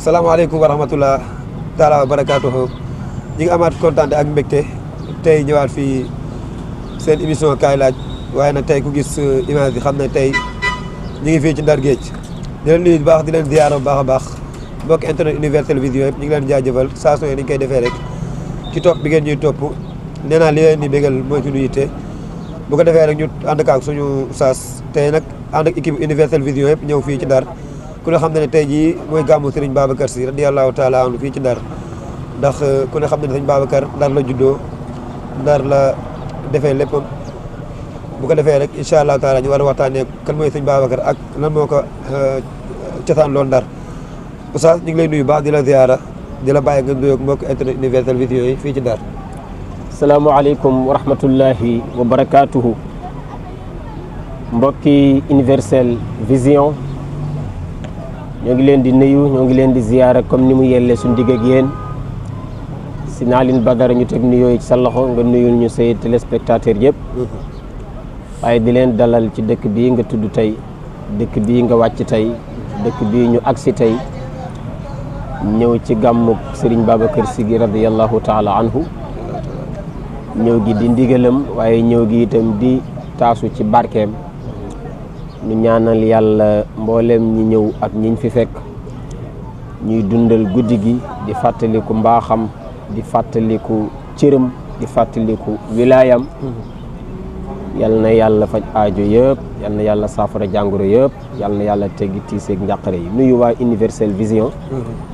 salaamaaleykum wa rahmatullah taala wa barakaatuhu ñi ngi amaat kontaan ak mbégte tey ñëwaat fii seen émission kaay laaj waaye nag tey ku gis image bi xam ne tey ñu ngi fii ci Ndar Géej di leen nuyu bu baax di leen ziyaara bu baax a baax mbokk internet Univers Télévision yëpp ñu ngi leen jaajëfal saa su ne ni ñu koy defee rek ci topp bi ngeen ñuy topp nee naa li leen di bégal mooy suñu yitte bu ko defee rek ñu ànd ak suñu saas tey nag ànd ak équipe Univers Télévision yëpp ñëw fii ci Ndar ku ne xam ne tey jii mooy gàmmu Serigne Babacar Sy radiyallahu taala anhu fii ci Ndar ndax ku ne xam ne Serigne Babacar Ndar la juddoo Ndar la defee léppam bu ko defee rek incha allahu taala ñu war a waxtaanee kan mooy Serigne Babacar ak lan moo ko cosaan loolu Ndar Oustaz ñu ngi lay nuyu baax di la ziyaara di la bàyyi nga nuyoo ak mbokk internet Univers Télévision yi fii ci Ndar. salaamaaleykum wa rahmatullahi wa barakaatuhu mbokki Universel Vision ñoo ngi leen di nuyu ñoo ngi leen di ziyaara comme ni mu yellee suñu digg ak yéen si Alioune Badara ñu teg nuyoo ci sa loxo nga nuyul ñu say téléspectateur yëpp waaye di leen dalal ci dëkk bii nga tudd tey dëkk bii nga wàcc tey dëkk bii ñu agsi tey ñëw ci gàmmuk Serigne Babacar Sy gi radiyallahu taala anhu ñëw gi di ndigalam waaye ñëw gi itam di taasu ci barkeem ñu ñaanal yàlla mboolem ñi ñëw ak ñiñ fi fekk ñuy dundal guddi gi di fàttaliku mbaaxam di fàttaliku cëram di fàttaliku wilaayam yal na yàlla faj aajo yëpp yal na yàlla saafara jàngoro yëpp yal na yàlla teggi tiiseeg njàqare yi nuyu waa Universel Vision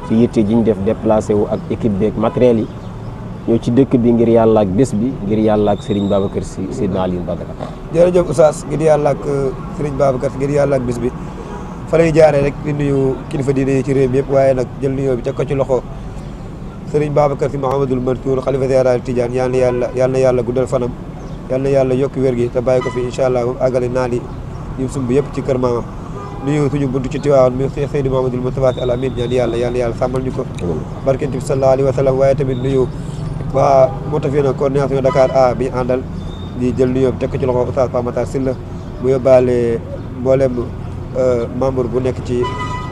ci yitte ji ñu def déplacé wu ak équipe beeg matériel yi ñoo ci dëkk bi ngir yàlla ak bés bi ngir yàlla ak Serigne Babacar Sy Seydina Alioune Badara. jërëjëf Oustaz ngir yàlla ak Serigne Babacar Sy ngir yàlla ak bés bi fa lay jaaree rek di nuyu kilifa diine yi ci réew mi yëpp waaye nag jël nuyoo bi teg ko ci loxo Serigne Babacar Sy Mouhamadoul Mansour xalifa général Tidiane yal na yàlla guddal fanam yal na yàlla yokk wér gi te bàyyi ko fi incha allah moom àggale naa li ñu sumb yëpp ci kër maamam nuyu suñu buntu ci Tiwaawan mi Seydou Mouhamadoul Moustapha Sy Al Amin ñaan yàlla sàmmal ñu ko barkent bi sallallahu alayhi wa sallam waaye tamit nuyu waa Moutafina coordination Dakar A bi àndal di jël nuyoo bi teg ko ci loxo Oustaz Pape Matar Sylla mu yóbbaale mboolem membre bu nekk ci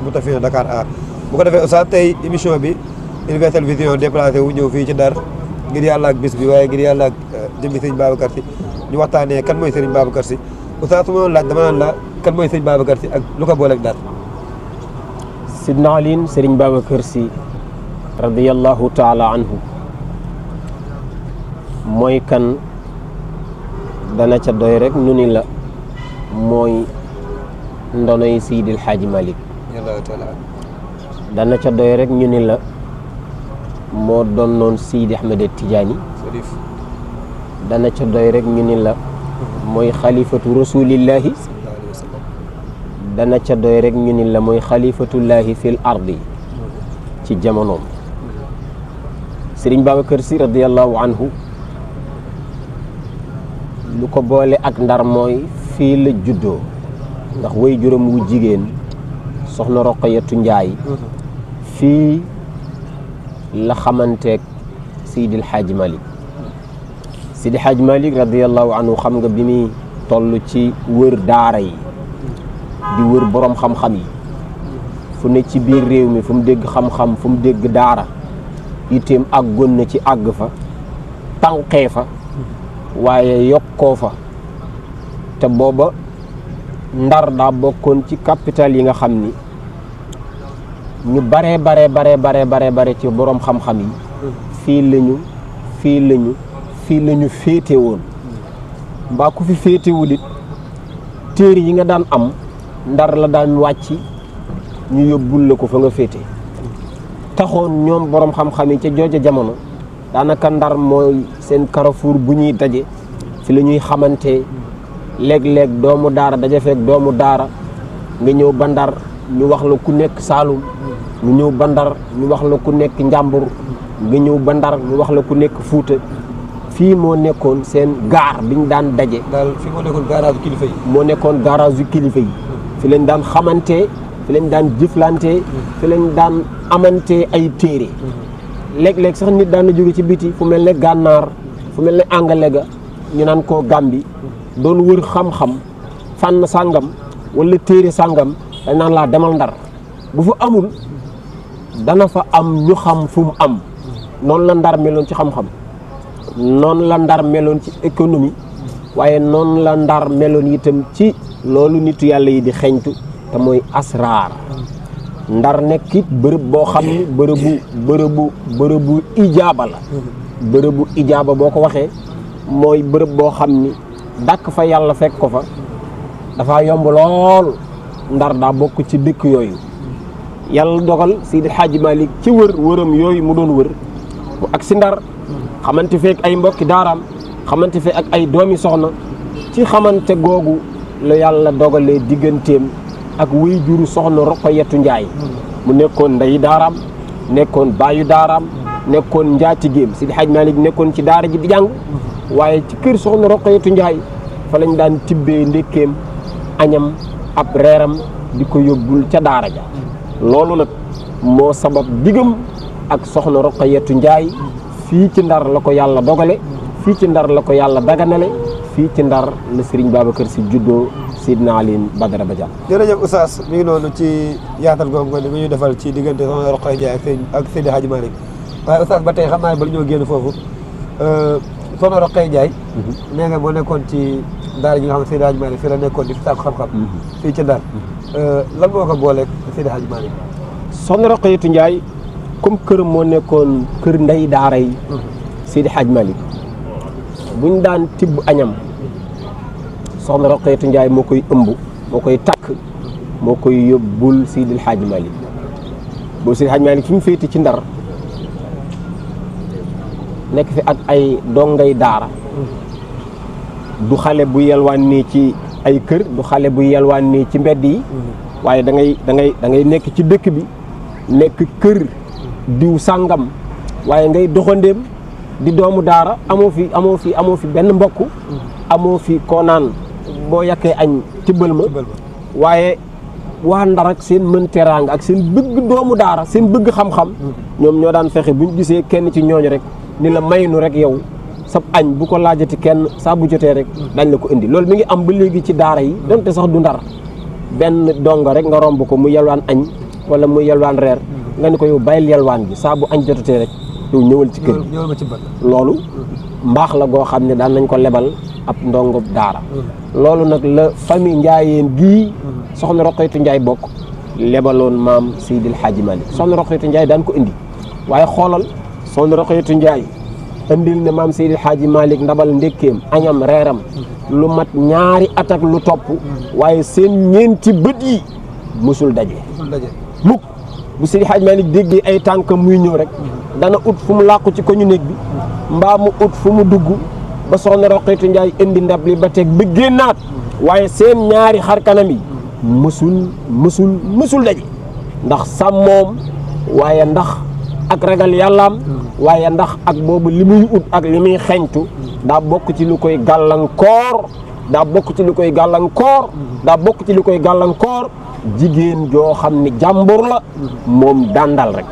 Moutafina Dakar A bu ko defee Oustaz tey émission bi Univers Télévision déplacé wu ñëw fii ci Ndar ngir yàlla ak bis bi waaye ngir yàlla ak jëmmi Serigne Babacar Sy ñu waxtaanee kan mooy Serigne Babacar Sy Oustaz su ma laaj dama naan la kan mooy Serigne Babacar Sy ak lu ko booleeg Ndar. Sidna Alioune Serigne Babacar Sy radiyallahu taala anhu mooy kan dana ca doy rek nu ni la mooy ndonoy Seydil Hadji Malick dana ca doy rek ñu ni la moo doon noon Seydi Ahmed Tidiane dana ca doy rek ñu ni la mooy xalifatu rasulillahi dana ca doy rek ñu ni la mooy xalifatullahi fil ardi ci jamonoom Serigne Babacar Sy radiyallahu anhu lu ko boole ak Ndar mooy fii la juddoo ndax way juróom wu jigéen soxna Roqayatu Njaay fii la xamanteeg Seydil Hadji Malick Seydil Hadji Malick radiyallahu anhu xam nga bi muy toll ci wër daara yi di wër borom xam-xam yi fu ne ci biir réew mi fu mu dégg xam-xam fu mu dégg daara yitteem àggoon na ci àgg fa tànqee fa waaye yokkoo fa te booba Ndar daa bokkoon ci capital yi nga xam ni ñu bare ci borom xam-xam yi fii lañu féete woon mbaa ku fi féetewul it téere yi nga daan am Ndar la daan wàcc ñu yóbbul la ko fa nga féete taxoon ñoom borom xam-xam yi ca jooja jamono daanaka Ndar mooy seen carrefour bu ñuy daje fi la ñuy xamante léeg-léeg doomu daara daje fekk doomu daara nga ñëw ba Ndar ñu wax la ku nekk Saalum nga ñëw ba Ndar ñu wax la ku nekk Njàmbur nga ñëw ba Ndar ñu wax la ku nekk Fuuta fii moo nekkoon seen gaar bi ñu daan daje. daal fii moo nekkoon garage kilifa yi. moo nekkoon garage kilifa yi. fi lañ daan xamante fi lañ daan jëflante fi lañ daan amante ay téere léeg-léeg sax nit daan na jóge ci biti fu mel ne gànnaar fu mel ne angale ga ñu naan koo Gàmbi doon wër xam-xam fànn sàngam wala téere sàngam dañ naan laa demal Ndar bu fa amul dana fa am ñu xam fu mu am. noonu la Ndar meloon ci xam-xam noonu la Ndar meloon ci économie waaye noonu la Ndar meloon itam ci loolu nitu yàlla yi di xeeñtu te mooy asraar. Ndar nekk it bërëb boo xam ni bërëbu ijaaba la. bërëbu ijaaba boo ko waxee mooy bërëb boo xam ni dàkk fa yàlla fekk ko fa dafa yomb lool. Ndar daa bokk ci dëkk yooyu yàlla dogal Seydi Hadji Malick ci wëram yooyu mu doon wër mu ak si Ndar xamante fekk ay mbokki daaraam xamante fekk ak ay doomi soxna ci xamante googu la yàlla dogalee digganteem ak wuy juru soxna Roqayatu Njaay mu nekkoon ndeyi daaraam nekkoon baayu daaraam nekkoon njaatigéem Seydi Hadji Malick nekkoon ci daara ji di jàng waaye ci kër soxna Roqayatu Njaay fa lañ daan tibbee ndékkeem añam ab reeram di ko yóbbul ca daara ja loolu nag moo sabab diggam ak soxna Roqayatu Njaay fii ci Ndar la ko yàlla dogale fii ci Ndar la ko yàlla daganale fii ci Ndar la Serigne Babacar Sy juddoo Sidna Alioune Badara Badiane. jërëjëf Oustaz mi ngi noonu ci yaatal googu nga ñu defal ci diggante soxna Roqaya Njaay ak Seydi Hadji Malick waaye Oustaz ba tey xam naa bala ñoo génn foofu soxna Roqaya Njaay nee nga moo nekkoon ci daara ji nga xam ne Seydi Hadji Malick fii la nekkoon di fi sàkku xam-xam fii ci Ndar lan moo ko booleeg Seydi Hadji Malick. soxna Roqayatu Njaay comme këram moo nekkoon kër ndey daara yi Seydi Hadji Malick buñ daan tibb añam soxna Roqayatu Njaay moo koy ëmb moo koy takk moo koy yóbbul Seydi Hadji Malick boobu Seydi Hadji Malick fi mu féete ci Ndar nekk fi ak ay dongay daara du xale bu yelwaan nii ci ay kër du xale bu yelwaan nii ci mbedd yi waaye da ngay nekk ci dëkk bi nekk kër diw sàngam waaye ngay doxandéem di doomu daara amoo fi benn mbokk amoo fi koo naan boo yàkkee añ tibbal ma waaye waa Ndar ak seen mën teraanga ak seen bëgg doomu daara seen bëgg xam-xam ñoom ñoo daan fexe buñ gisee kenn ci ñooñu rek ni la maynu rek yow sab añ bu ko laajati kenn saa bu jotee rek dañ la ko indi loolu mi ngi am ba léegi ci daara yi donte sax du Ndar benn dongo rek nga romb ko mu yelwaan añ wala mu yelwaan reer nga ni ko yow bàyyil yelwaan gi saa bu añ jotatee rek yow ñëwal ci kër loolu mbaax la goo xam ne daan nañ ko lebal ab ndongo daara loolu nag la famille Njaayeen gii soxna Roqayatu Njaay bokk lebaloon maam Seydil Hadji Malick soxna Roqayatu Njaay daan ko indi waaye xoolal soxna Roqayatu Njaay indil ne maam Seydil Hadji Malick ndabal ndékkeem añam reeram lu mat ñaari at ak lu topp waaye seen ñeenti bët yi musul daje mukk bu Seydil Hadji Malick déggee ay tànkam muy ñëw rek dana ut fu mu làqu ci ko ñu néeg bi mbaa mu ut fu mu dugg ba soxna Roqayatu Njaay indi ndab li ba teg ba génnaat waaye seen ñaari xar kanam yi musul daje ndax sàmmoom waaye ndax ak ragal yàllaam waaye ndax ak boobu li muy ut ak li muy xeñtu daa bokk ci lu koy gàllankoor jigéen joo xam ni jàmbur la moom dàndal rek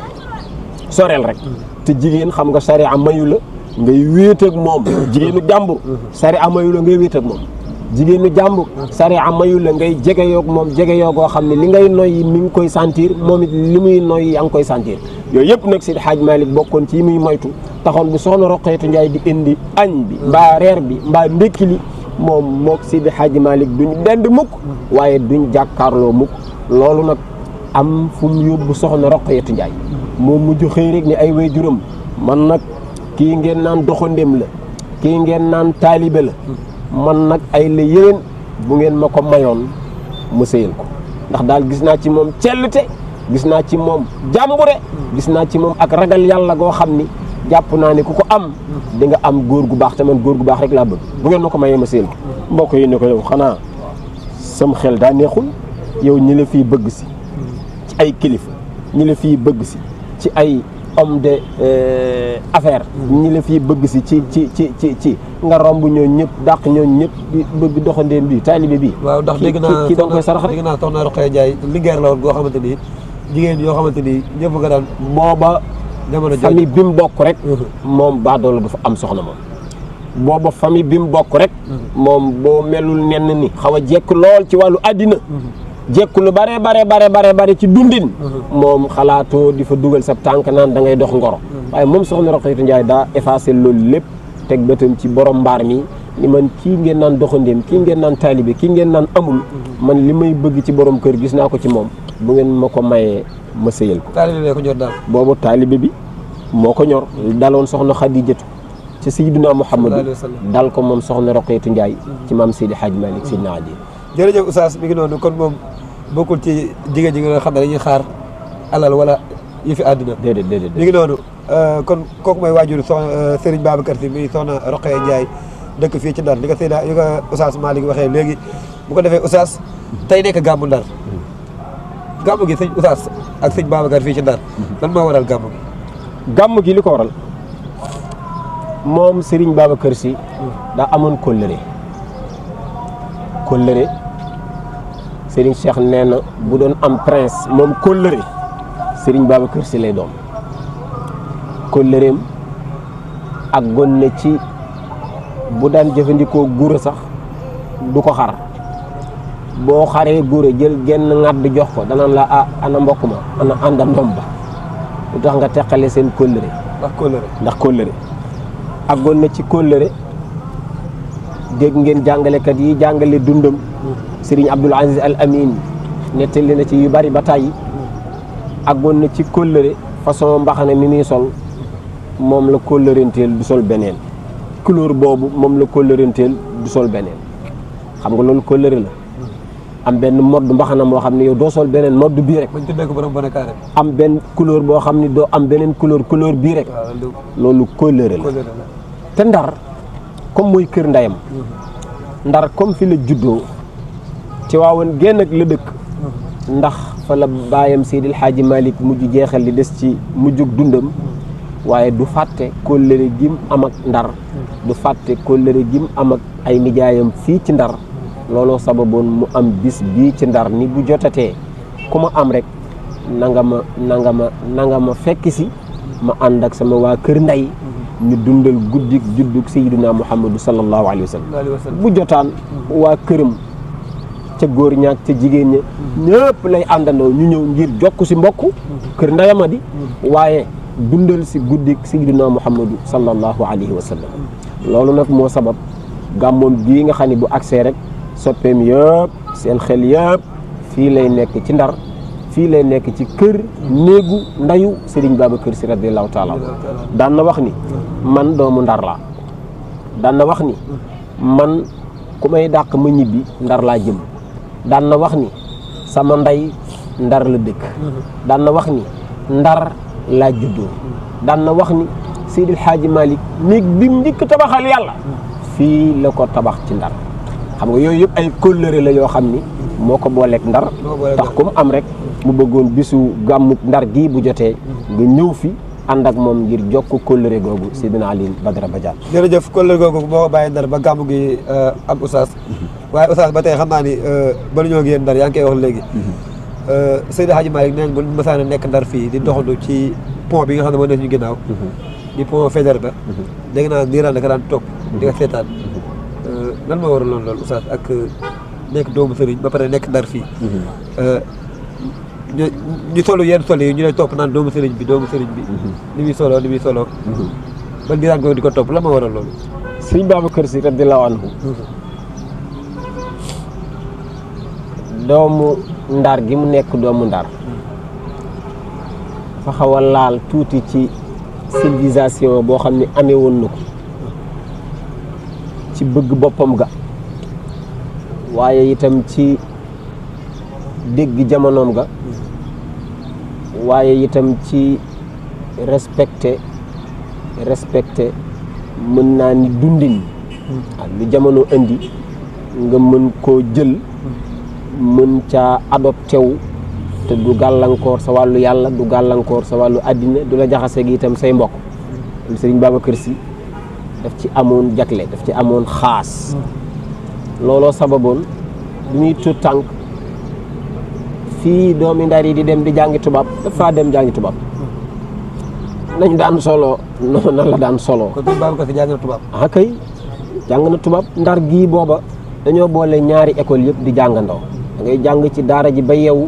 soreel rek te jigéen xam nga sariya mayu la ngay wéet ak moom jigéenu jàmbur sariya mayu la ngay wéet ak moom jigéenu jàmbur sariya mayu la ngay jege yoog moom jege yoo goo xam ne li ngay noyyi mi ngi koy sentir moom it li muy noyyi yaa ngi koy sentir yooyu yëpp nag Seydi Hadji Malick bokkoon ci yi muy moytu taxoon bu soxna Roqayatu Njaay di indi añ bi mbaa reer bi mbaa ndékki li moom mook Seydi Hadji Malick duñ dend mukk waaye duñ jàkkaarloo mukk loolu nag am fu mu yóbbu soxna Roqayatu Njaay moom mujj xëy rek ni ay waajuram man nag kii ngeen naan doxandéem la kii ngeen naan taalibe la man nag ay la yéwén bu ngeen ma ko mayoon ma sëyal ko ndax daal gis naa ci moom cellte gis naa ci moom jàmbure gis naa ci moom ak ragal yàlla goo xam ni jàpp naa ne ku ko am di nga am góor gu baax te man góor gu baax rek laa bëgg bu ngeen ma ko mayee ma sëyal ko mbokk yi ne ko yow xanaa sam xel daa neexul yow ñi la fii bëgg si ci ay kilifa ñi la fii bëgg si ci ay homme de affaire ñi la fii bëgg si ci nga romb ñoo ñëpp dàq ñoo ñëpp di bëgg doxandéem bi taalibe bi waaw ndax dégg naa kii da nga koy sarax rek dégg naa soxna Roqaya Njaay liggéey la woon goo xamante ni jigéen yoo xamante ni ñëpp nga daan booba jamono famille bi mu bokk rek moom baadoola du fa am soxna moom booba famille bi mu bokk rek moom boo melul nenn ni xaw a jekk lool ci wàllu àddina jekku lu bare ci dundin moom xalaatoo di fa dugal sa tànk naan da ngay dox ngoro waaye moom soxna Roqayatu Njaay daa effacé loolu lépp teg bëtam ci borom mbaar mi ni man kii ngeen naan doxandéem kii ngeen naan taalibe kii ngeen naan amul man li may bëgg ci borom kër gis naa ko ci moom bu ngeen ma ko mayee ma sëyal ko. taalibe bi ko ñor daal. boobu taalibe bi moo ko ñor daloon soxna Xadijatu ci Sayyidina Muhammadu dal ko moom soxna Roqayatu Njaay ci maam Seydi Hadj Malick Sidna Ali. jërëjëf Oustaz mi ngi noonu kon moom bokkul ci jigéen ñi nga xam ne dañuy xaar alal wala yi fi àdduna. déedéet mi ngi noonu kon kooku mooy waajur soxna Serigne Babacar Sy muy soxna Roqaya Njaay dëkk fii ci Ndar li nga Oustaz Malick waxee léegi bu ko defee Oustaz tey nekk gàmmu Ndar gàmmu gi sëñ Oustaz ak sëñ Babacar fii ci Ndar lan moo waral gàmmu gi. gàmmu gi li ko waral moom Serigne Babacar Sy daa amoon kóllëre Serigne Cheikh nee na bu doon am prince moom kóllëre Serigne Babacar Sy lay doon kóllëreem ak gon na ci bu daan jëfandikoo gura sax du ko xar boo xaree gura jël genn ŋàdd jox ko danaan la ana mbokk ma ana àndandoom ba lu tax nga teqale seen kóllëre ndax kóllëre ak gon na ci kóllëre dégg ngeen jàngalekat yi jàngale dundam Serigne Abdoul Aziz Al Amin nettali na ci yu bari ba tàyyi àggoon na ci kóllëre façon mbaxane mi muy sol moom la kóllërenteel du sol beneen couleur boobu moom la kóllërenteel du sol beneen xam nga loolu kóllëre la am benn modd mbaxana moo xam ne yow doo sol beneen modd bii rek am benn couleur boo xam ne doo am beneen couleur bii rek loolu kóllëre la te Ndar comme mooy kër ndeyam Ndar comme fi la juddoo ci waawoon génn ak la dëkk ndax fa la baayam Seydil Hadji Malick mujj jeexal li des ci mujjug dundam waaye du fàtte kóllëre gim am ak Ndar du fàtte kóllëre gim am ak ay nijaayam fii ci Ndar looloo sababoon mu am bis bii ci Ndar ni bu jotatee ku ma am rek nanga ma fekk si ma ànd ak sama waa kër ndey ñu dundal guddik juddug Sayyidina Muhammadu sallallahu alayhi wa sallam bu jotaan waa këram ca góor ñaak ca jigéen ña ñëpp lay àndandoo ñu ñëw ngir jokk si mbokk kër ndeyama di waaye dundal si guddik Sayyidina Muhammadu sallallahu alayhi wa sallam loolu nag moo sabab gàmmoom bii nga xam ne bu agsee rek soppeem yëpp seen xel yëpp fii lay nekk ci Ndar fii lay nekk ci kër néegu ndayu Serigne Babacar Sy radiyallahu taala daan na wax ni man doomu Ndar laa daan na wax ni man ku may dàq ma ñibbi Ndar laa jëm daan na wax ni sama ndey Ndar la dëkk daan na wax ni Ndar laa juddoo daan na wax ni Seydil Hadji Malick néeg bi mu njëkk tabaxal yàlla fii la ko tabax ci Ndar xam nga yooyu yëpp ay kóllëre la yoo xam ni moo ko booleeg Ndar tax ku mu am rek mu bëggoon bisu gàmmu Ndar gii bu jotee nga ñëw fi ànd ak moom ngir jokk kóllëre googu Seydina Alioune Badara Badiane. jërëjëf kóllëre googu moo ko bàyyi Ndar ba gàmmu gi am Oustaz waaye Oustaz ba tey xam naa ni ba ñoo génn Ndar yaa ngi koy wax léegi Seydi Hadji Malick neen bu mësaan nekk Ndar fii di doxandu ci pont bi nga xam ne moo nekk ñu ginnaaw di pont Faidherbe ba dégg naa niiraan daka daan topp di nga seetaan lan moo waral loolu Oustaz ak nekk doomu sëriñ ba pare nekk Ndar fii ñu solo yenn solo yi ñu lay topp naan doomu sëriñ bi ni muy solo ba niiraan googu di ko topp lan moo waral loolu Serigne Babacar Sy radiyallahu anhu doomu Ndar gi mu nekk doomu Ndar fa xaw a laal tuuti ci civilisation boo xam ne amee woon na ko ci bëgg boppam ga waaye itam ci dégg jamonoom ga waaye itam ci respecté mën naa ni dundin ak lu jamono indi nga mën koo jël mën caa adopté wu te du gàllankoor sa wàllu yàlla du gàllankoor sa wàllu àddina du la jaxase gi itam say mbokk Serigne Babacar Sy daf ci amoon jagle daf ci amoon xaas looloo sababoon bi muy tuut tànk fii doomi Ndar yi di dem di jàngi tubaab dafa dem jàngi tubaab nañ daan solo noonu la daan solo. kon Serigne Babacar Sy jàng na tubaab. ah kay jàng na tubaab Ndar gii booba dañoo boole ñaari école yëpp di jàngandoo da ngay jàng ci daara ji ba yeewu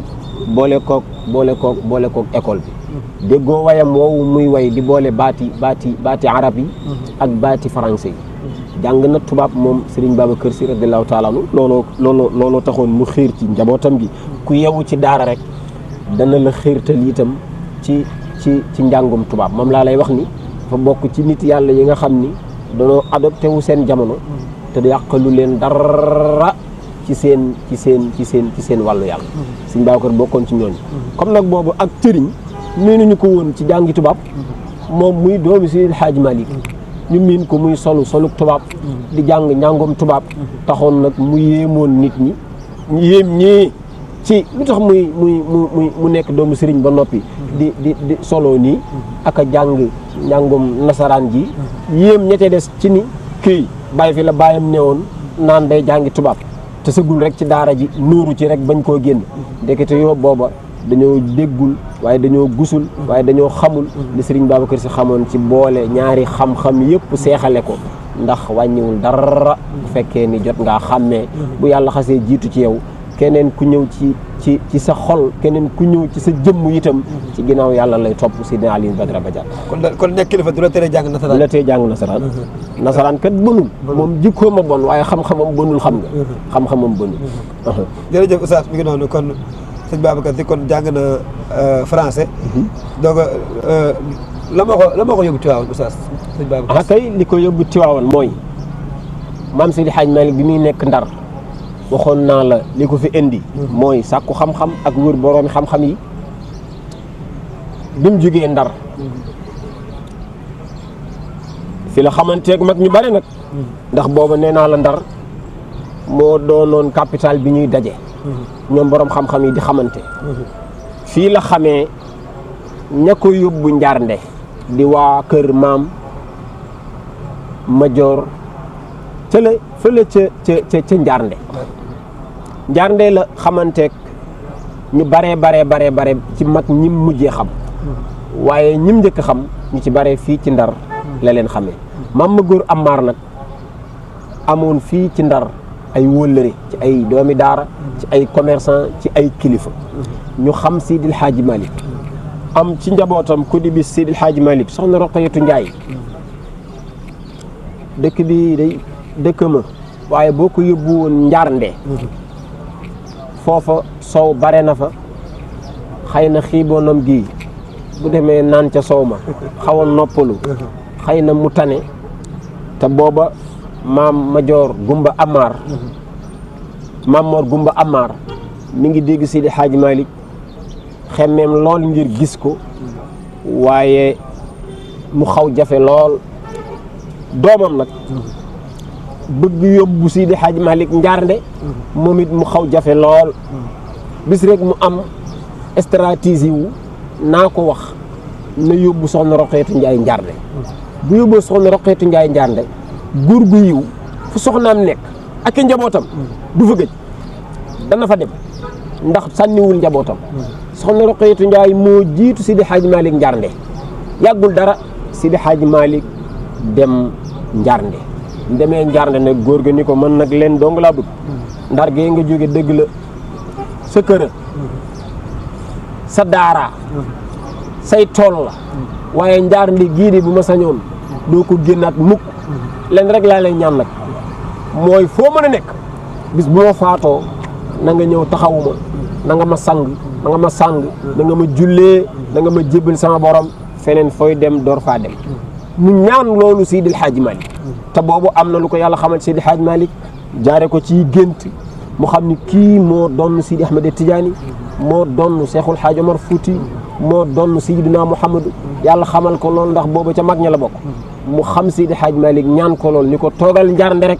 boole kook école bi déggoo wayam woowu muy way di boole baati arab yi ak baati français yi jàng na tubaab moom Serigne Babacar Sy radiyallahu taala anhu looloo taxoon mu xiir ci njabootam gi ku yeewu ci daara rek dana la xiirtal itam ci njàngum tubaab moom laa lay wax ni dafa bokk ci nit yàlla yi nga xam ni danoo adopté wu seen jamono te yàqalu leen dara ci seen wàllu yàlla Serigne Babacar bokkoon ci ñooñu comme nag boobu ak tëriñ miinuñu ko woon ci jàngi tubaab moom muy doomi Seydi El Hadji Malick ñu miin ko muy soluk tubaab di jàng njàngum tubaab taxoon nag mu yéemoon nit ñi yéem ñii ci lu tax mu nekk doomu sëriñ ba noppi di solo nii ak a jàng njàngum nasaraan ji yéem ñette des ci ni kii bàyyi fi la bàyyam newoon naan day jàngi tubaab te sëggul rek ci daara ji nuuru ci rek bañ koo génn ndekete yoo booba dañoo déggul waaye dañoo gusul waaye dañoo xamul li Serigne Babacar Sy xamoon ci boole ñaari xam-xam yëpp seexale ko ndax wàññiwul dara bu fekkee ni jot ngaa xàmmee bu yàlla xasee jiitu ci yow keneen ku ñëw ci sa xol keneen ku ñëw ci sa jëmm itam ci ginnaaw yàlla lay topp Sidina Aliou Badara Badiane kon nekk kilifa du la tere jàng nasaraan du la tere jàng nasaraan nasaraan kat bënul moom jikkoom a bon waaye xam-xamam bënul xam nga xam-xamam bënul jërëjëf Oustaz mi ngi noonu kon sëñ Babacar Sy kon jàng na français donc la ma ko yóbbu Tiwaawan Oustaz sëñ Babacar kay li ko yóbbu Tiwaawan mooy maam Seydi Hadj Malick bi muy nekk Ndar waxoon naa la li ko fi indi mooy sàkku xam-xam ak wër boroomi xam-xam yi bi mu jógee Ndar fi la xamanteeg mag ñu bari nag ndax booba nee naa la Ndar moo doonoon capital bi ñuy daje ñoom boroom xam-xam yi di xamante fii la xamee ña ko yóbbu Njaarnde di waa kër maam Majoor fële ca Njaarnde la xamanteeg ñu bare ci mag ñim mujjee xam waaye ñim njëkk xam ñu ci bare fii ci Ndar la leen xamee maam ma góor Amar nag amoon fii ci Ndar ay wóllëre ci ay doomi daara ci ay commerçant ci ay kilifa ñu xam Seydil Hadji Malick am ci njabootam ku di bis Seydil Hadji Malick soxna Roqayatu Njaay dëkk bi day dëkk ma waaye boo ko yóbbu woon Njaarnde foofa soow bare na fa xëy na xiiboonam gi bu demee naan ca soow ma xaw a noppalu xëy na mu tane te booba maam Majoor Gumba Amar maam Mor Gumba Amar mi ngi dégg Seydi Hadji Malick xemmeem lool ngir gis ko waaye mu xaw jafe lool doomam nag bëgg yóbbu Seydi Hadji Malick Njaarnde moom it mu xaw jafe lool bis rek mu am stratégie wu naa ko wax na yóbbu soxna Roqeetu Njaay Njaarnde bu yóbboo soxna Roqeetu Njaay Njaarnde góor gu yiw fu soxnaam nekk ak njabootam du fa gëj dana fa dem ndax sànniwul njabootam soxna Roqeetu Njaay moo jiitu Seydi Hadji Malick Njaarnde yàggul dara Seydi Hadji Malick dem Njaarnde demee Njaarnde nag góor ga ni ko man nag leen dong laa bëgg Ndar gee nga jóge dëgg la sa kër sa daara say tool la waaye Njaarnde gii de bu ma sañoon doo ko génnaat mukk leen rek laa lay ñaan nag mooy foo mën a nekk bis bu ma faatoo na nga ñëw taxawuma na nga ma sang na nga ma sang na nga ma jullee na nga ma jébbal sama borom feneen fooy dem door faa dem mu ñaan loolu Seydil Hadji Malick te boobu am na lu ko yàlla xamal Seydil Hadji Malick jaare ko ci gént mu xam ni kii moo doon Seydi Ahmed Tidiane moo doon Cheikhul Hadji Omar Fouti moo doon Seydina Mouhamadou yàlla xamal ko loolu ndax boobu ca mag ña la bokk mu xam Seydi Hadji Malick ñaan ko lool ni ko toogal Njaarnde rek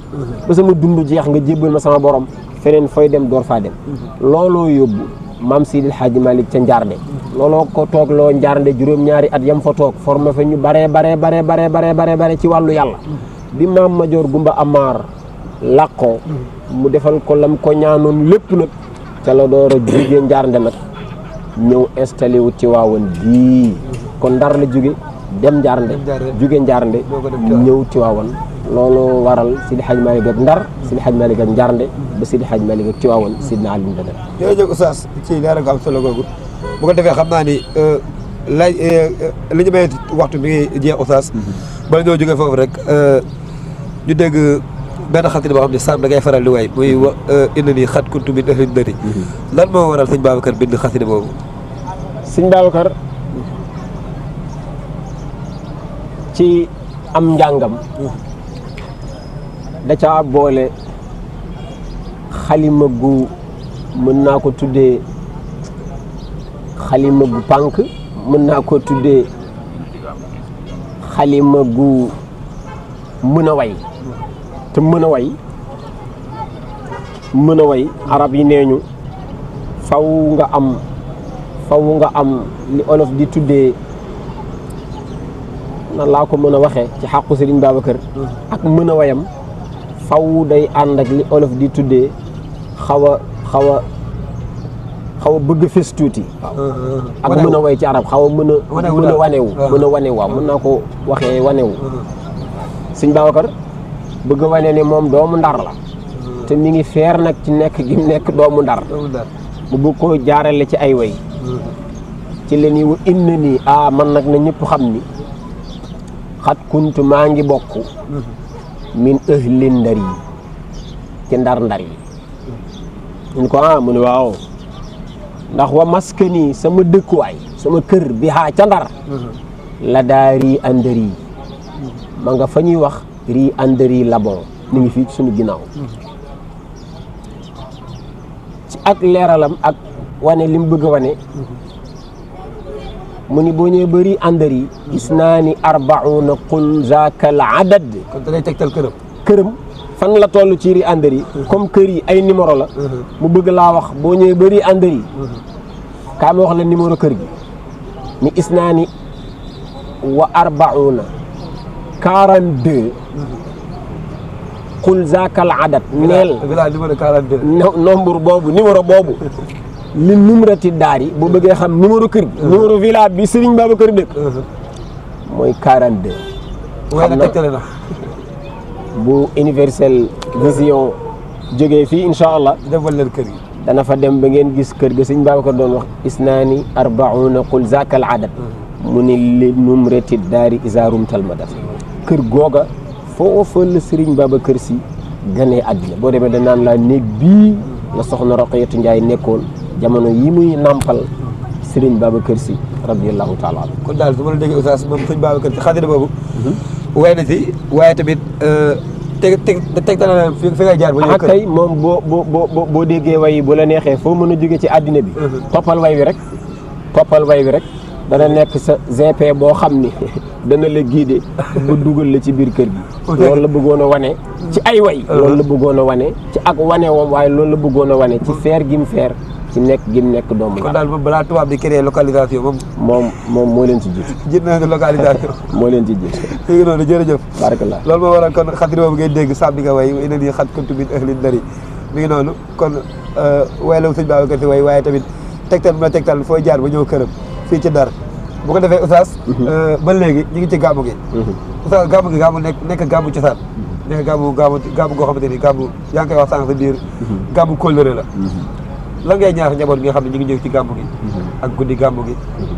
ba sama dund jeex nga jébbal ma sama borom feneen fooy dem door faa dem looloo yóbbu maam Seydi Hadji Malick ca Njaarnde looloo ko toog loo Njaarnde juróom-ñaari at yam fa toog formé fa ñu bare ci wàllu yàlla bi maam Majoor Gumba Amar làqoo mu defal ko lam ko ñaanoon lépp nag ca la door a jóge Njaarnde nag ñëw installé wu ci waawan bii kon Ndar la jóge dem Njaarnde jóge Njaarnde ñëw Tiwaawan loolu waral Sidi Hadj Malick ak Ndar Sidi Hadj Malick ak Njarnde ba Sidi Hadj Malick ak Tiwaawan Sidna Aliou Badara. jërëjëf Oustaz ci leeral gu am solo googu bu ko defee xam naa ni laaj li ñu may waxtu bi ngi jeex Oustaz bala ñoo jógee foofu rek ñu dégg benn xasida boo xam ne Sam da ngay faral di way muy wa indi nii xat kuntu min ahli dari lan moo waral sëñ Babacar bind xasida boobu. sëñ Babacar ci am njàngam da caa boole xalima gu mën naa ko tuddee xalima gu pànk mën naa ko tuddee xalima gu mën a way te mën a way arab yi nee ñu faw nga am li olof di tuddee nan laa ko mën a waxee ci xàqu Sëriñ Babacar ak mën a wayam faw day ànd ak li olof di tuddee xaw a bëgg fes tuuti ak mën a way ci arab xaw a mën a wanewu waaw mën naa ko waxee wanewu Sëriñ Babacar bëgg a wane ne moom doomu Ndar la te mi ngi feer nag ci nekk gi mu nekk doomu Ndar mu bëgg koo jaarale ci ay way ci la ñuy wa inna nii man nag na ñëpp xam ni xat kuntu maa ngi bokk min ahli Ndar yi ci ndar yi ñu ko mu ne waaw ndax wa maskani sama dëkkuwaay sama kër bi ca Ndar la daa rii andari ma nga fa ñuy wax rii andari labon ni ngi fii ci suñu ginnaaw ci ak leeralam ak wane li mu bëgg a wane mu ni boo ñëwee bëri àndar yi gis naa ni arbauna qul zaakal adad kon da lay tegtal këram fan la toll ci ri àndar yi comme kër yi ay numéro la mu bëgg laa wax boo ñëwee bëri àndar yi kaa ma wax la numéro kër gi ni gis naa ni wa arbauna 42 qul zaakal adad neel nombre boobu numéro boobu li numrati daar yi boo bëggee xam numéro kër gi numéro villa bi Serigne Babacar dëkk mooy 42 xam na bu Universel Vision jógee fii incha allah defal leen kër gi dana fa dem ba ngeen gis kër ga Serigne Babacar doon wax isnaani arbauna qul zaakal adad mu ni li numrati daari isaarum talmadat kër googa foofa la Serigne Babacar Sy ganee àddina boo demee da naan laa néeg bii la soxna Roqayatu Njaay nekkoon jamono yi muy nampal Serigne Babacar Sy radiyallahu taala anhu. kon daal su ma la déggee Oustaz moom sëñ Babacar Sy xasida boobu way na si waaye tamit teg na fi ngay jaar ba ñëw kër tey moom boo déggee way bu la neexee foo mën a jóge ci àddina bi toppal way wi rek dana nekk sa GP boo xam ni dana la guider ba dugal la ci biir kër gi loolu la bëggoon a wane ci ay way loolu la bëggoon a wane ci ak wane woom waaye loolu la bëggoon a wane ci feer gim feer ci nekk gim nekk doomu kon daal moom balaa tubaab di créer localisation moom moo leen ci jiitu jiit na localisation moo leen ci jiitu léegi noonu jërëjëf barakallah loolu moo waral kon xasida boobu ngay dégg Sam di nga way ina nii xat kuntu min ahli Ndar mi ngi noonu kon way la sëñ Babacar Sy way waaye tamit tegtal bu la tegtal fooy jaar ba ñëw këram fii ci Ndar bu ko defee Oustaz ba léegi ñu ngi ci gàmmu gi Oustaz gàmmu gi nekk gàmmu cosaan nekk gàmmu goo xamante ni gàmmu yaa ngi koy wax sànq sa biir gàmmu kóllëre la lan ngay ñaax njaboot gi nga xam ne ñu ngi ñëw ci gàmmu gi ak guddi gàmmu gi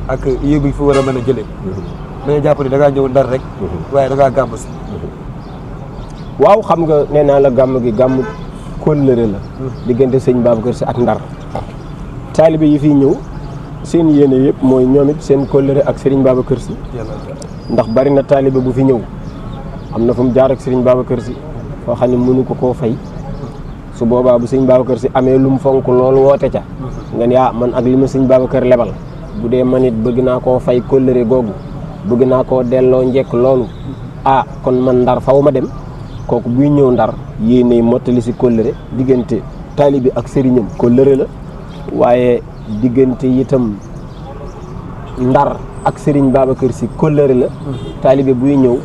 ak yéeg bi fi war a mën a jëlee dañuy jàpp ni da ngaa ñëw Ndar rek waaye da ngaa gàmmu si waaw xam nga nee naa la gàmmu gi gàmmu kóllëre la diggante sëñ Babacar Sy ak Ndar taalibe yi fiy ñëw seen yéene yëpp mooy ñoom it seen kóllëre ak Serigne Babacar Sy ndax bari na taalibe bu fi ñëw am na fu mu jaar ak Serigne Babacar Sy foo xam ne mënu ko koo fay su boobaa bu Serigne Babacar Sy amee lu mu fonk loolu woote ca nga ne man ak li ma Serigne Babacar lebal bu dee man it bëgg naa koo fay kóllëre googu bëgg naa koo delloo njekk loolu kon man Ndar faw ma dem kooku buy ñëw Ndar yéene mottali si kóllëre diggante taalibe ak sëriñam kóllëre la waaye diggante itam Ndar ak Serigne Babacar Sy kóllëre la taalibe buy ñëw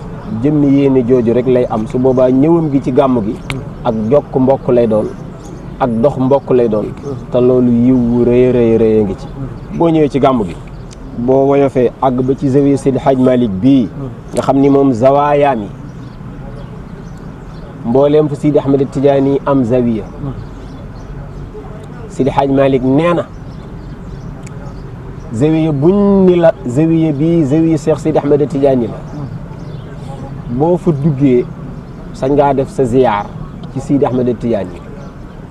jëmmi yéene jooju rek lay am su boobaa ñëwam gi ci gàmm gi ak jokk mbokk lay doon ak dox mbokk lay doon te loolu yiw wu rëy ngi ci boo ñëwee ci gàmm gi boo woyofee àgg ba ci zawiya Seydi Hadj Malick bii nga xam ni moom zawaayaam yi mbooleem fu Sidi Ahmed Tidiane am zawiya Sidi Hadj Malick nee na zawiya buñ ni la zawiya bii zawiya Cheikh Sidi Ahmed Tidiane la boo fa duggee sañ ngaa def sa ziyaar ci Sidi Ahmed Tidiane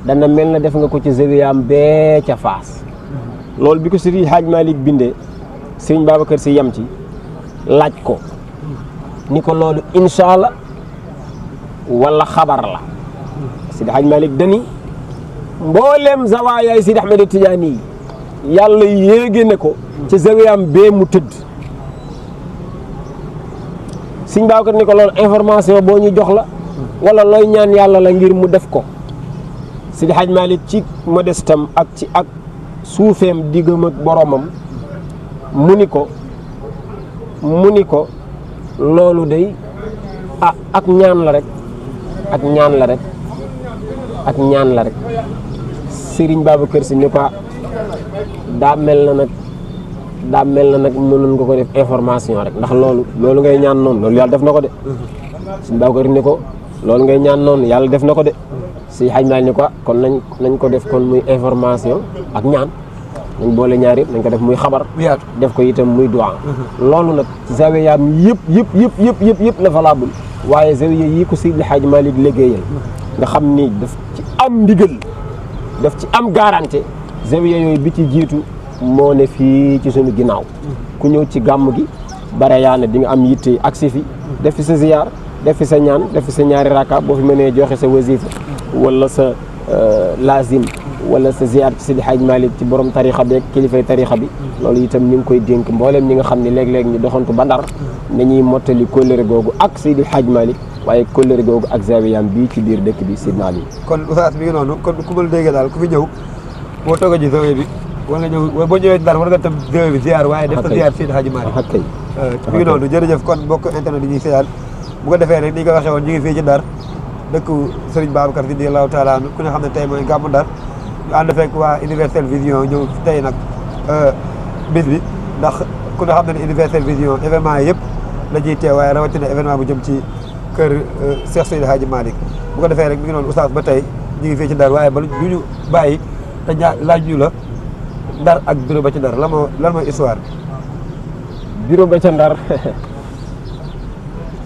dana mel na def nga ko ci zawiyaam bee ca Faas loolu bi ko Sidi Hadj Malick bindee Sëriñ Babacar Sy yem ci laaj ko ni ko loolu incha allah wala xabar la Sidi Hadj Malick dani mboolem zawaayaay Sidi Ahmed Tidiane yi yàlla yéege ne ko ci zawiyaam bee mu tëdd Sëriñ Babacar ni ko loolu information boo ñu jox la wala looy ñaan yàlla la ngir mu def ko Sidi Hadj Malick ci modestam ak ci ak suufeem diggam ak boromam mu ni ko loolu day ak ñaan la rek ak ñaan la rek ak ñaan la rek Serigne Babacar Sy ni ko daa mel na nag mënoon nga ko def information rek ndax loolu ngay ñaan noonu loolu yàlla def na ko de Serigne Babacar ni ko loolu ngay ñaan noonu yàlla def na ko de si xaj maal ni ko kon nañ ko def kon muy information ak ñaan nañ boole ñaar yëpp nañ ko def muy xabar def ko itam muy duwaa loolu nag zawiyaam yëpp la valable waaye zawiya yi ko Seydi Hadji Malick liggéeyal nga xam ni daf ci am ndigal daf ci am garantie zawiya yooyu bi ci jiitu moo ne fii ci suñu ginnaaw ku ñëw ci gàmm gi bare yaa ne di nga am yitte agsi fi def fi sa ziyaar def fi sa ñaan def fi sa ñaari raka boo fi mënee joxe sa wasifa wala sa lazim wala sa ziyaar ci Seydi Hadji Malick ci borom tarixa bi ak kilifay tarixa bi loolu itam ñu ngi koy dénk mbooleem ñi nga xam ne léeg-léeg ñu doxantu ba Ndar nañuy mottali kóllëre googu ak Seydi Hadji Malick waaye kóllëre googu ak zawiyam bii ci biir dëkk bi Sidna Ali kon oustaz mi ngi noonu kon ku ma la déggee daal ku fi ñëw boo toog a ji zawiya bi wala ñëw boo ñëwee Ndar war nga tam zawiya bi ziyaar waaye def sa ziyaar Seydi Hadji Malick mi ngi noonu jërëjëf kon mbokk internet yi ñuy seetaan bu ko defee rek ni nga waxee woon ñu ngi fii ci Ndar dëkk Serigne Babacar Sy radiyallahu taala anhu ku ne xam ne tey mooy gàmmu Ndar ñu ànd fekk waa Universel Vision ñëw tey nag bis bi ndax ku ne xam ne Universel Vision événement yi yëpp la ciy teew waaye rawatina événement bu jëm ci kër Cheikh Seydi Hadji Malick bu ko defee rek mi ngi noonu oustaz ba tey ñu ngi fii ci Ndar waaye ba du ñu bàyyi te laaj ñu la Ndar ak bureau ba ci Ndar lan mooy histoire bureau ba ca Ndar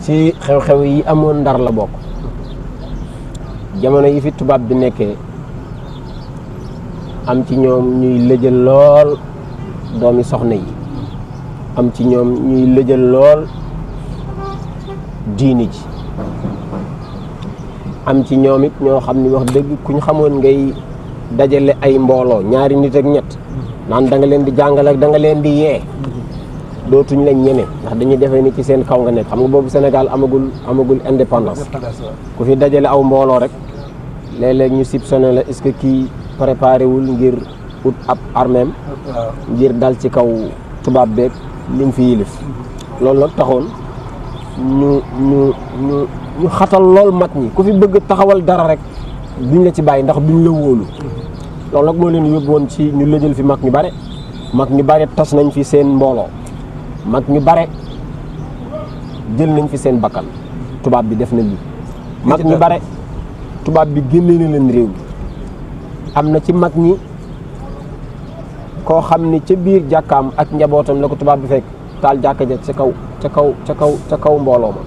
ci xew-xew yi amoon Ndar la bokk jamono yi fi tubaab bi nekkee am ci ñoom ñuy lëjal lool doomi soxna yi am ci ñoom ñuy lëjal lool diini ji am ci ñoom it ñoo xam ni wax dëgg ku ñu xamoon ngay dajale ay mbooloo ñaari nit ak ñett naan da nga leen di jàngal ak da nga leen di yee dootuñ lañ ñeme ndax dañuy defee ni ci seen kaw nga nekk xam nga boobu Sénégal amagul indépendance ku fi dajale aw mbooloo rek léeg-léeg ñu soupçonné la est-ce que kii préparé wul ngir ut ab armeem ngir dal ci kaw tubaab beeg lim fi yilif loolu nag taxoon ñu xatal lool mag ñi ku fi bëgg taxawal dara rek duñ la ci bàyyi ndax duñ la wóolu loolu nag moo leen yóbbu woon ci ñu lëjal fi mag ñu bare tas nañ fi seen mbooloo mag ñu bare jël nañ fi seen bakkan tubaab bi def na lii mag ñu bare tubaab bi génne na leen réew mi am na ci mag ñi koo xam ni ca biir jàkkaam ak njabootam la ko tubaab bi fekk taal jàkka ja ca kaw mbooloo ma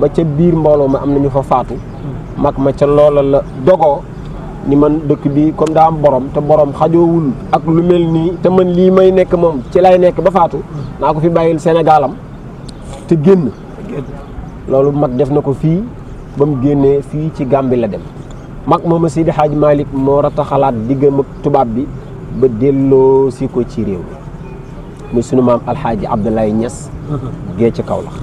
ba ca biir mbooloo ma am na ñu fa faatu mag ma ca loola la dogoo ni man dëkk bi comme daa am borom te borom xajoowul ak lu mel nii te man lii may nekk moom ci lay nekk ba faatu naa ko fi bàyyil Sénégalam te génn loolu mag def na ko fii ba mu génnee fii ci Gàmbi la dem mag mooma Seydi Hadji Malick moo rataxalaat diggam ak tubaab bi ba delloo si ko ci réew mi muy sunu maam Alxaaji Abdoulaye Niass gee ci Kaolack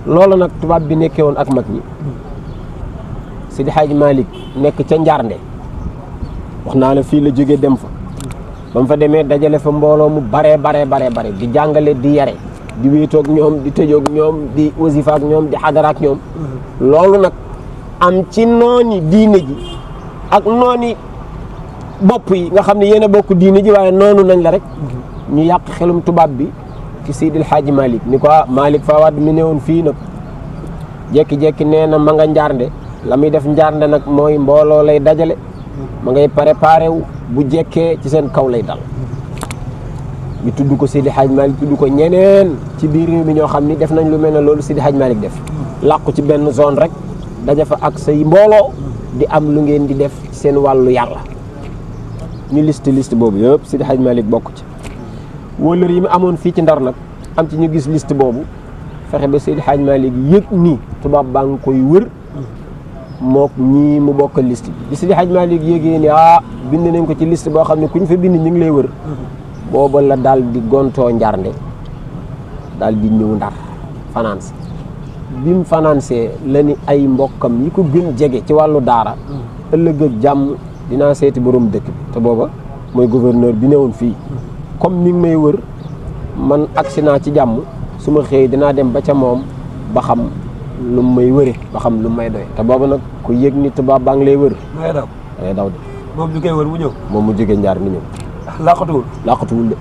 loolu nag tubaab bi nekkee woon ak mag ñi Seydi Hadji Malick nekk ca Njaarnde wax naa la fii la jógee dem fa ba mu fa demee dajale fa mbooloo mu bare di jàngale di yare di wéetoog ñoom di tëjoog ñoom di wasifa ak ñoom di xadara ak ñoom loolu nag am ci nooni diine ji ak nooni bopp yi nga xam ne yéen a bokk diine ji waaye noonu nañ la rek ñu yàq xelum tubaab bi ci Seydil Hadji Malick ni ko Malick Fawad mi newoon fii nag jekki-jekki nee na ma nga Njaarnde la muy def njaarnde nag mooy mbooloo lay dajale ma ngay préparé wu bu jekkee ci seen kaw lay dal ñu tudd ko Seydi Hadj Malick tudd ko ñeneen ci biir réew mi ñoo xam ni def nañ lu mel ne loolu Seydi Hadj Malick def làqu ci benn zone rek daja fa ak say mbooloo di am lu ngeen di def seen wàllu yàlla ñu liste boobu yëpp Seydi Hadj Malick bokk ci wóolër yi mu amoon fii ci Ndar nag am ci ñu gis liste boobu fexe ba Seydi Hadj Malick yëg ni tubaab baa ngi koy wër mook ñii mu bokkal liste bi Seydi Hadj Malick yégée ni bind nañ ko ci liste boo xam ne ku ñu fa bind ñu ngi lay wër booba la daal di gontoo njarnde daal di ñëw Ndar finance bi mu financé la ni ay mbokkam yi ko gën jege ci wàllu daara ëllëg ak jàmm dinaa seeti borom dëkk bi te booba mooy gouverneur bi newoon fii comme ni ngi may wër man agsi naa ci jàmm su ma xëyee dinaa dem ba ca moom ba xam lu may wëre ba xam lu may doy te booba nag ku yëg ni tubaab baa ngi lay wër dangay daw de moom ñu koy wër mu ñëw moom mu jóge njaar mi ñëw laqatuwul de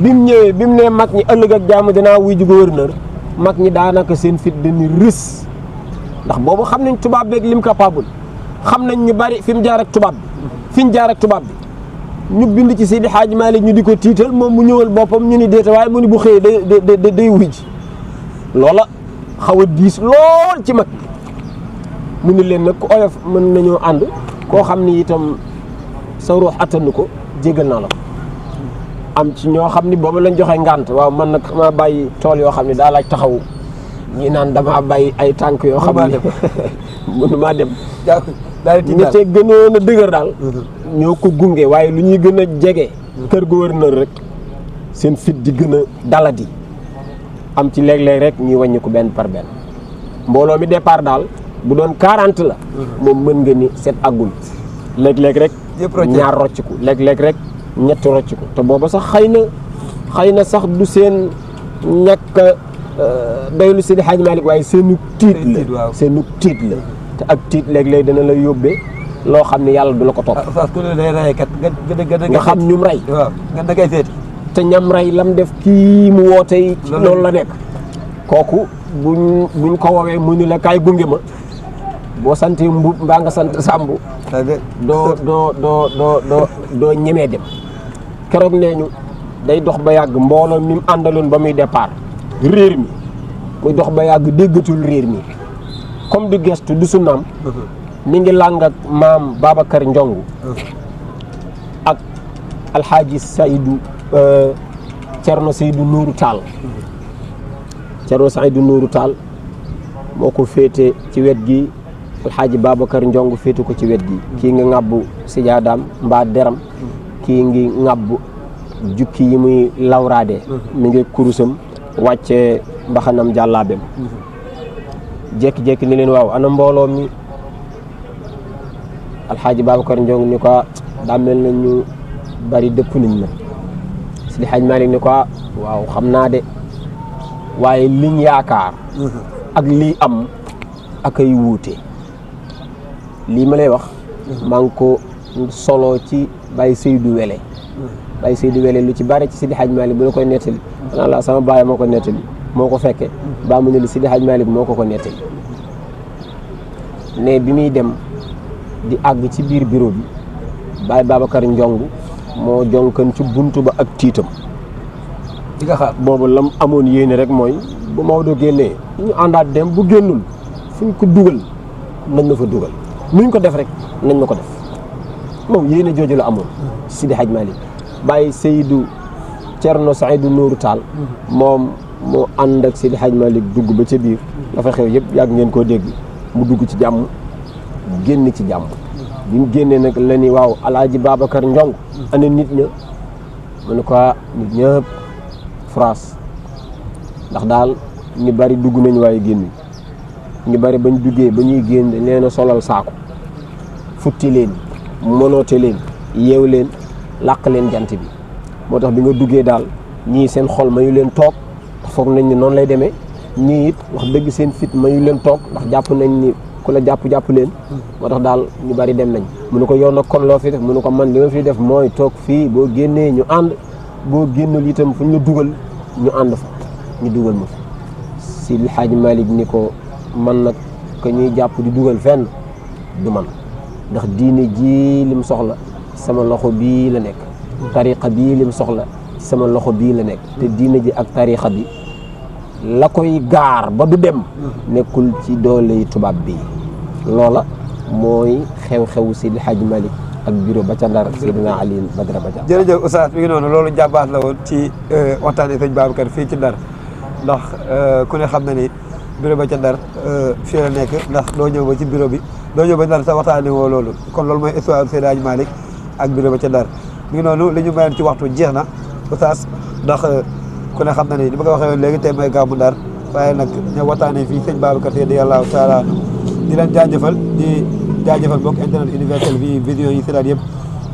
bi mu ñëwee bi mu nee mag ñi ëllëg ak jàmm dinaa wuy ji gouverneur mag ñi daanaka seen fit dañuy rës ndax boobu xam nañ tubaab beeg lim capable xam nañ ñu bari fi mu jaar ak tubaab bi fi ñu jaar ak tubaab bi ñu bind ci Seydi Hadj Malick ñu di ko tiital moom mu ñëwal boppam ñu ni déeta waaye mu ni bu xëyee day wuy ji loola xaw a diis lool ci mag mu ni leen nag ku oyof mën nañoo ànd koo xam ni itam sa ruux attanu ko jégal naa la ko am ci ñoo xam ni boobu lañ joxe ngànt waaw man nag maa bàyyi tool yoo xam ne daa laaj taxawu ñi naan damaa bàyyi ay tànk yoo xam ne mënu maa dem ñi te gënoon a dëgër daal ñoo ko gunge waaye lu ñuy gën a jege kër gouverneur rek seen fit di gën a daladi am ci léeg-léeg rek ñuy wàññi ko benn par benn mbooloo mi départ daal bu doon 40 la moom mën nga ni set aggul léeg-léeg rek ñaar rocciku léeg-léeg rek ñetti rocciku te booba sax xëy na sax du seen ñàkk doylu Seydi Hadj Malick waaye seenu tiit la te ak tiit léeg-léeg dana la yóbbee loo xam ne yàlla du la ko topp nga xam ñum rey te ñam rey lam def kii mu wootee loolu la nekk kooku buñ ko woowee mu ni la kaay gunge ma boo santee Mbub mbaa nga sant Sàmbu doo ñemee dem keroog nee ñu day dox ba yàgg mbooloo mi mu àndaloon ba muy départ réer mi muy dox ba yàgg déggatul réer mi comme du gestu du sunnaam mi ngi làng ak maam Babacar Ndiongu ak alxaaji Seydou Cerno Seydou Nourou Tall Cerno Seydou Nourou Tall moo ko féete ci wet gi alxaaji Babacar Ndiongu féete ko ci wet gi kii nga ŋàbbu sijaadaam mbaa deram kii ngi ŋàbbu jukki yi muy lawraade mi ngi kurusam wàcce mbaxanam jàllaabeem jékki-jékki ni leen waaw ana mbooloo mi alxaaji Babacar Ndiongu ni ko daa mel na ñu bari dëpp nañ ma Seydi Hadj Malick ni ko waaw xam naa de waaye liñ yaakaar ak lii am ak ay wuute lii ma lay wax maa ngi ko solo ci Baye Seydou Wele Baye Seydou Wele lu ci bari ci Seydi Hadj Malick bu la koy nettali xanaa la sama baay moo ko nettali moo ko fekke baa mu ne li Seydi Hadj Malick moo ko nettali ne bi muy dem di àgg ci biir bureau bi Baye Babacar Ndiongu moo jonkan ci buntu ba ak tiitam di nga xaar boobu lam amoon yéene rek mooy bu Maodo génnee ñu àndaat dem bu génnul fuñ ko dugal nañ ma fa dugal nuñ ko def rek nañ ma ko def moom yéene jooju la amoon Seydi Hadj Malick Baye Seydou Cerno Seydou Nourou Tall moom moo ànd ak Seydi Hadj Malick dugg ba ca biir dafa xew yëpp yàgg ngeen koo dégg mu dugg ci jàmm génn ci jàmm bi mu génnee nag la ni waaw alaaji Babacar Ndiongu ana nit ña mu ne ko nit ñëpp France ndax daal ñu bari dugg nañ waaye génn ñu bari bañ duggee ba ñuy génn nee na solal saako futti leen monoote leen yeew leen làq leen jant bi moo tax bi nga duggee daal ñii seen xol mayu leen toog foog nañ ni noonu lay demee ñii it wax dëgg seen fit mayu leen toog ndax jàpp nañ ni ku la jàpp leen moo tax daal ñu bari dem nañ mu ne ko yow nag kon loo fi def mu ne ko man li ma fi def mooy toog fii boo génnee ñu ànd boo génnul itam fu ñu la dugal ñu ànd fa ñu dugal ma fa Seydi Hadj Malick ni ko man nag que ñuy jàpp di dugal fenn du man ndax diine ji lim soxla sama loxo bii la nekk tariqa bii lim soxla sama loxo bii la nekk te diine ji ak tariqa bi la koy gaar ba du dem nekkul ci dooley tubaab bi loola mooy xew-xew Seydi El Hadji Malick ak bureau ba ca Ndar Seydina Alioune Badara Badiane. jërëjëf Oustaz mi ngi noonu loolu jàmbaas la woon ci waxtaanee sëñ Babacar fii ci Ndar ndax ku ne xam na ni bureau ba ca Ndar fii la nekk ndax doo ñëw ba ci bureau bi doo ñëw ba Ndar sa waxtaanee woo loolu kon loolu mooy histoire Seydi El Hadji Malick ak bureau ba ca Ndar mi ngi noonu li ñu mayoon ci waxtu jeex na Oustaz ndax ku ne xam na ni li ma ko waxee woon léegi tey mooy gàmmu Ndar waaye nag ñoo waxtaanee fii sëñ Babacar radiyallahu taala di leen jaajëfal di jaajëfal mbokk internet Universel Vision yi seetaan yëpp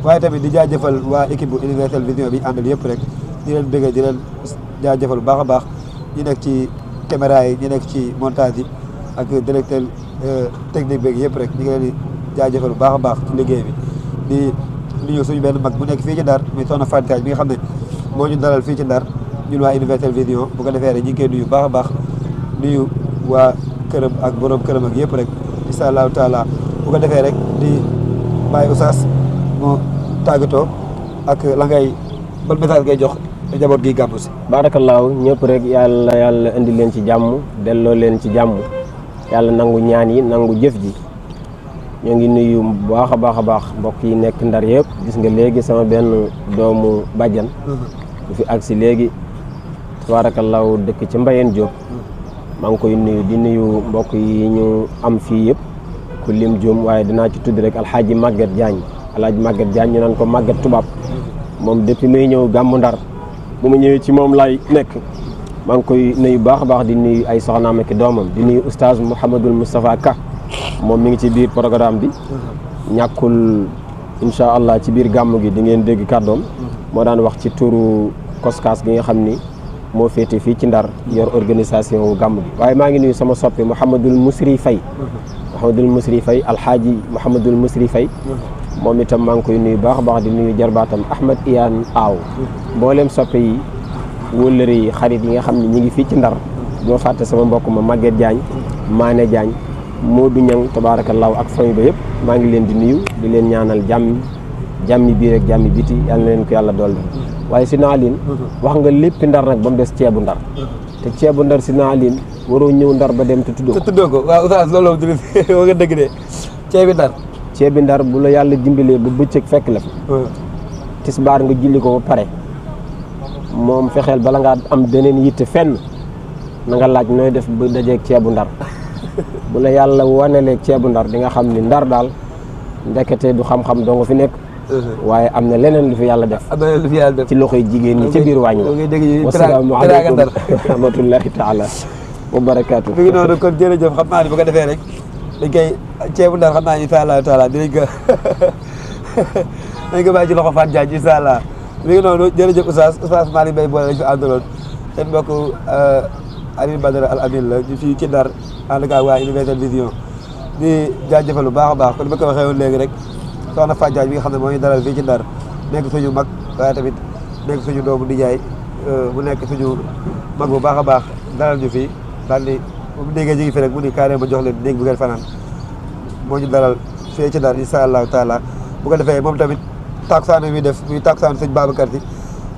waaye tamit di jaajëfal waa équipe bu Universel Vision bi àndal yëpp rek di leen bëggee di leen jaajëfal bu baax a baax ñi nekk ci caméra yi ñi nekk ci montage yi ak directeur technique beeg yëpp rek ñu ngi leen di jaajëfal bu baax a baax ci liggéey bi di nuyu suñu benn mag bu nekk fii ci Ndar muy soxna Fatou Kaaj bi nga xam ne moo ñu dalal fii ci Ndar ñun waa Universel Vision bu ko defee rek ñu ngi koy nuyu baax a baax nuyu waa këram ak borom këram ak yëpp rek incha allahu taala bu ko defee rek di bàyyi Oustaz mu tàggatoo ak la ngay ban message ngay jox njaboot gi gàmmu si. baarakallaahu ñëpp rek yàlla indi leen ci jàmm delloo leen ci jàmm yàlla nangu ñaan yi nangu jëf ji ñoo ngi nuyu bu baax a baax mbokk yi nekk Ndar yëpp gis nga léegi sama benn doomu bàjjan bu fi agsi léegi tabaarakallaahu dëkk ci Mbayeen Diop maa ngi koy nuyu di nuyu mbokk yi ñu am fii yëpp ku lim Diom waaye dinaa ci tudd rek alxaaji Maguette Diagne ñu naan ko Maguette tubaab moom depuis may ñëw gàmmu Ndar bu ma ñëwee ci moom laay nekk maa ngi koy nuyu baax a baax di nuyu ay soxnaam ak doomam di nuyu oustaz Mouhamadul Moustapha Ka moom mi ngi ci biir programme bi ñàkkul incha allah ci biir gàmmu gi di ngeen dégg kàddoom moo daan wax ci turu koskaas gi nga xam ni moo féete fii ci Ndar yor organisation wu gàmmu gi waaye maa ngi nuyu sama soppi Mouhamadul Mousri Faye alxaaji Mouhamadul Mousri Faye moom itam maa ngi koy nuyu baax a baax di nuyu jarbaatam Ahmed Iyane Aw mboolem soppe yi wëllëre yi xarit yi nga xam ne ñi ngi fii ci Ndar boo fàtte sama mbokk ma Maguette Diagne Mané Diagne Modou Niang tabaarakallaahu ak famille ba yëpp maa ngi leen di nuyu di leen ñaanal jàmmi biir ak jàmmi biti yal na leen ko yàlla dolli waaye si naalin wax nga lépp Ndar nag ba mu des ceebu Ndar te ceebu Ndar si naalin waroo ñëw Ndar ba dem te tuddoo ko waaw Oustaz loolu wa nga dëgg de ceebi Ndar bu la yàlla dimbalee ba bëccëg fekk la fi tisbaar nga julli ko ba pare moom fexeel bala ngaa am beneen yitte fenn na nga laaj nooy def ba dajeeg ceebu Ndar bu la yàlla wanelee ceebu Ndar di nga xam ni Ndar daal ndekete du xam-xam doo nga fi nekk waaye am na leneen lu fi yàlla def ci loxoy jigéen ñi ca biir wàññi la wasalaamu aleykum rahmatullahi taala wa barakaatu mi ngi noonu kon jërëjëf xam naa ni bu ko defee rek dañ koy ceebu Ndar xam naa incha allah taala dinañ ko bàyyi ci loxo Fatou Diagne incha allah mi ngi noonu jërëjëf Oustaz Malick Mbaye boole lañ fi àndaloon seen mbokk Alioune Badara Al Amin la ñu fii ci Ndar en tout cas waa Universel Vision di jaajëfal bu baax a baax kon ni ma ko waxee woon léegi rek soxna Fatou Diagne bi nga xam ne moo ñu dalal fii ci Ndar nekk suñu mag waaye tamit nekk suñu doomu nijaay mu nekk suñu mag bu baax a baax dalal ñu fii daal di bu déggee ñu ngi fi rek mu ni carrément ma jox leen néeg bu ngeen fanaan moo ñu dalal fii ci Ndar incha allahu taala bu ko defee moom tamit takusaan bi def muy takusaan sëñ Babacar Si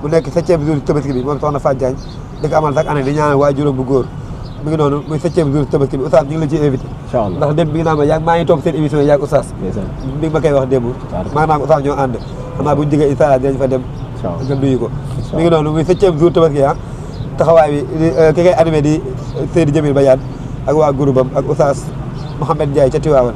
bu nekk 7e jour Tabaski bi moom soxna Fatou Diagne di ko amal chaque année di ñaanal waajuram bu góor mi ngi noonu muy 7e jour Tabaski bi Oustaz ñu ngi la ciy invité ndax démb mi ngi naan ma yaa maa ngi toog seen émission yaag Oustaz mi ngi ma koy wax démb maa ngi naan Oustaz ñoo ànd xam naa bu ñu jógee incha allah dinañ fa dem nga nuyu ko mi ngi noonu muy 7e jour Tabaski taxawaay bi ki koy animé di Seydi Jamil Badiane ak waa groupe am ak Oustaz Mouhamed Ndiaye ca Tiwaawan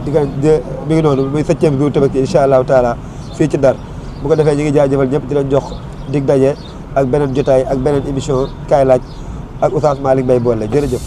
mi ngi noonu muy 7e jour Tabaski incha allahu taala fii ci Ndar bu ko defee ñu ngi jaajëfal ñëpp di leen jox dig daje ak beneen jotaay ak beneen émission kaay laaj ak Oustaz Malick Mbaye boole jërëjëf